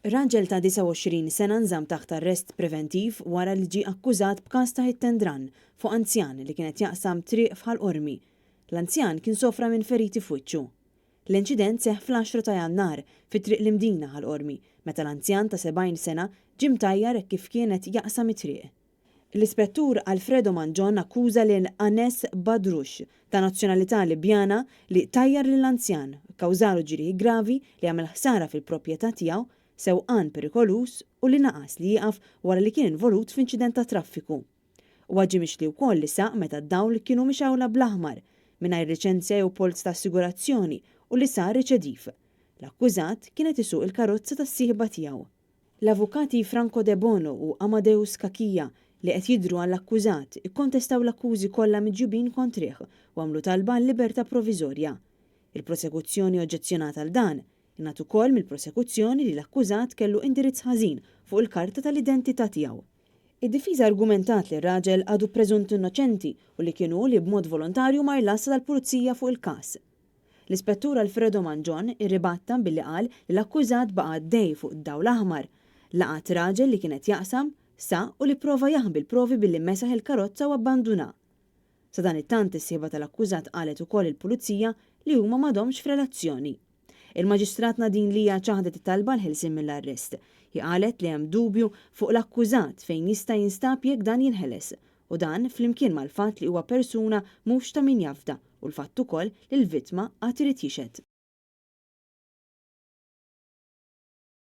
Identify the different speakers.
Speaker 1: Raġel ta' 29 sena nżamm taħt arrest preventiv wara li ġie akkużat b'każ ta' hit and run fuq anzjan li kien qed jaqsam triq f'Ħal Qormi. L-anzjan kien sofra minn feriti f'wiċċu. L-inċident seħħ fl-għaxra ta' Jannar fi Triq l-Imdina Ħal Qormi meta l-anzjan ta' 70 sena ġie mtajjar hekk kif kien qed jaqsam it-triq. L-Ispettur Alfredo Mangion akkuża lil Anes Badrush, ta' nazzjonalità Libjana, li tajjar lill-anzjan, kkawżalu ġrieħi gravi, li għamel ħsara fil-proprjetà tiegħu, sewqan perikoluż u li naqas li jieqaf wara li kien involut f'inċident tat-traffiku. Huwa ġie mixli wkoll li saq meta d-dawl kienu mixgħula bl-aħmar, mingħajr liċenzja jew polz ta' assigurazzjoni u li sar riċediv. L-akkużat kien qed isuq il-karozza tas-sieħba tiegħu. L-avukati Franco Debono u Amadeus Cachia, li qed jidhru għall-akkużat, ikkontestaw l-akkużi kollha miġjubin kontrih u għamlu talba għal libertà proviżorja. Il-prosekuzzjoni oġġezzjonat għal dan. Ingħad ukoll mill-prosekuzzjoni li l-akkużat kellu indirizz ħażin fuq il-karta tal-identità tiegħu. Id-difiża argumentat li r-raġel għadu preżunt innoċenti u li kien hu li b'mod volontarju mar l-għassa tal-pulizija fuq il-każ. L-Ispettur Alfredo Mangion irribatta billi qal li l-akkużat baqa' għaddej fuq d-dawl aħmar, laqat raġel li kien qed jaqsam, saq u li pprova jaħbi l-provi billi mesaħ il-karozza u abbandunha. Sadanittant is-sieħba tal-akkużat qalet ukoll lill-Pulizija li huma m'għadhomx f'relazzjoni. Il-Maġistrat Nadine Lia ċaħdet it-talba għall-ħelsien mill-arrest. Hi qalet li hemm dubju fuq l-akkużat fejn jista' jinstab jekk dan jinħeles u dan flimkien mal-fatt li huwa persuna mhux ta' min jafda u l-fatt ukoll li l-vittma għad irid jixhed.